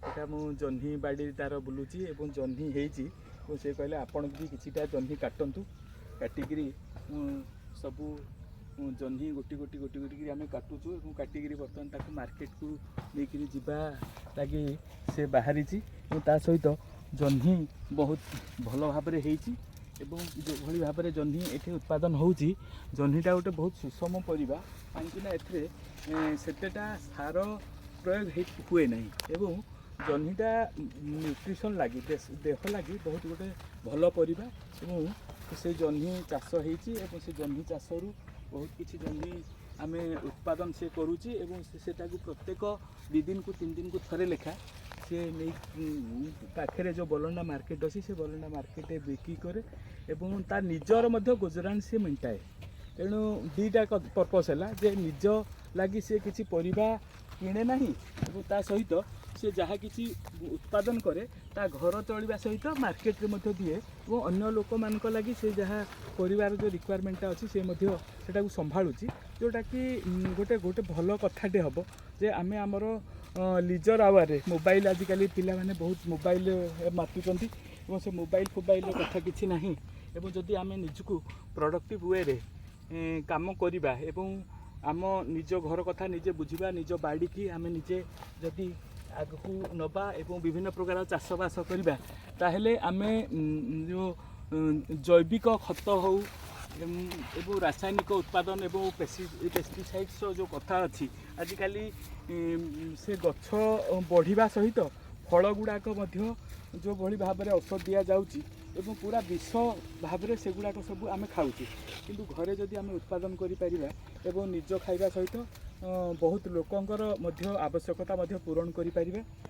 ଏଇଟା ମୁଁ ଜହ୍ନି ବାଡ଼ି ତାର ବୁଲୁଛି ଏବଂ ଜହ୍ନି ହେଇଛି ଏବଂ ସେ କହିଲେ, ଆପଣ ବି କିଛିଟା ଜହ୍ନି କାଟନ୍ତୁ। କାଟିକିରି ମୁଁ ସବୁ ଜହ୍ନି ଗୋଟି ଗୋଟି ଗୋଟି ଗୋଟି କରି ଆମେ କାଟୁଛୁ ଏବଂ କାଟିକିରି ବର୍ତ୍ତମାନ ତାକୁ ମାର୍କେଟକୁ ନେଇକିରି ଯିବା ଲାଗି ସେ ବାହାରିଛି। ଏବଂ ତା ସହିତ ଜହ୍ନି ବହୁତ ଭଲ ଭାବରେ ହେଇଛି ଏବଂ ଯେଉଁଭଳି ଭାବରେ ଜହ୍ନି ଏଠି ଉତ୍ପାଦନ ହେଉଛି, ଜହ୍ନିଟା ଗୋଟେ ବହୁତ ସୁଷମ ପରିବା, କାହିଁକିନା ଏଥିରେ ସେତେଟା ସାର ପ୍ରୟୋଗ ହୁଏ ନାହିଁ ଏବଂ ଜହ୍ନିଟା ନ୍ୟୁଟ୍ରିସନ୍ ଲାଗି, ଦେହ ଲାଗି ବହୁତ ଗୋଟେ ଭଲ ପରିବା। ଏବଂ ସେ ଜହ୍ନି ଚାଷ ହେଇଛି ଏବଂ ସେ ଜହ୍ନି ଚାଷରୁ ବହୁତ କିଛି ଜହ୍ନି ଆମେ ଉତ୍ପାଦନ ସେ କରୁଛି ଏବଂ ସେଟାକୁ ପ୍ରତ୍ୟେକ 2 ଦିନକୁ 3 ଦିନକୁ ଥରେ ଲେଖା ସେ ନେଇ ପାଖରେ ଯେଉଁ ବଲଣ୍ଡା ମାର୍କେଟ ଅଛି, ସେ ବଲଣ୍ଡା ମାର୍କେଟରେ ବିକ୍ରି କରେ ଏବଂ ତା ନିଜର ମଧ୍ୟ ଗୁଜରାଣ ସେ ମେଣ୍ଟାଏ। ତେଣୁ ଦୁଇଟା ପର୍ପସ୍ ହେଲା ଯେ ନିଜ ଲାଗି ସେ କିଛି ପରିବା କିଣେ ନାହିଁ ଏବଂ ତା ସହିତ ସେ ଯାହା କିଛି ଉତ୍ପାଦନ କରେ, ତା ଘର ଚଳିବା ସହିତ ମାର୍କେଟରେ ମଧ୍ୟ ଦିଏ ଏବଂ ଅନ୍ୟ ଲୋକମାନଙ୍କ ଲାଗି ସେ ଯାହା ପରିବାର ଯେଉଁ ରିକ୍ୱାରମେଣ୍ଟଟା ଅଛି, ସେ ମଧ୍ୟ ସେଟାକୁ ସମ୍ଭାଳୁଛି, ଯେଉଁଟାକି ଗୋଟେ ଗୋଟେ ଭଲ କଥାଟେ ହେବ ଯେ ଆମେ ଆମର ଲିଜର ଆୱାରରେ ମୋବାଇଲ, ଆଜିକାଲି ପିଲାମାନେ ବହୁତ ମୋବାଇଲ ମାତୁଛନ୍ତି ଏବଂ ସେ ମୋବାଇଲ ଫୋବାଇଲର କଥା କିଛି ନାହିଁ। ଏବଂ ଯଦି ଆମେ ନିଜକୁ ପ୍ରଡ଼କ୍ଟିଭ୍ ୱେରେ କାମ କରିବା ଏବଂ ଆମ ନିଜ ଘର କଥା ନିଜେ ବୁଝିବା, ନିଜ ବାଡ଼ିକି ଆମେ ନିଜେ ଯଦି ଆଗକୁ ନେବା ଏବଂ ବିଭିନ୍ନ ପ୍ରକାର ଚାଷବାସ କରିବା, ତାହେଲେ ଆମେ ଯେଉଁ ଜୈବିକ ଖତ ହେଉ ଏବଂ ରାସାୟନିକ ଉତ୍ପାଦନ ଏବଂ ପେଷ୍ଟିସାଇଡ଼୍ସର ଯେଉଁ କଥା ଅଛି, ଆଜିକାଲି ସେ ଗଛ ବଢ଼ିବା ସହିତ ଫଳ ଗୁଡ଼ାକ ମଧ୍ୟ ଯେଉଁଭଳି ଭାବରେ ଔଷଧ ଦିଆଯାଉଛି ଏବଂ ପୁରା ବିଷ ଭାବରେ ସେଗୁଡ଼ାକ ସବୁ ଆମେ ଖାଉଛୁ। କିନ୍ତୁ ଘରେ ଯଦି ଆମେ ଉତ୍ପାଦନ କରିପାରିବା ଏବଂ ନିଜ ଖାଇବା ସହିତ ବହୁତ ଲୋକଙ୍କର ମଧ୍ୟ ଆବଶ୍ୟକତା ମଧ୍ୟ ପୂରଣ କରିପାରିବା।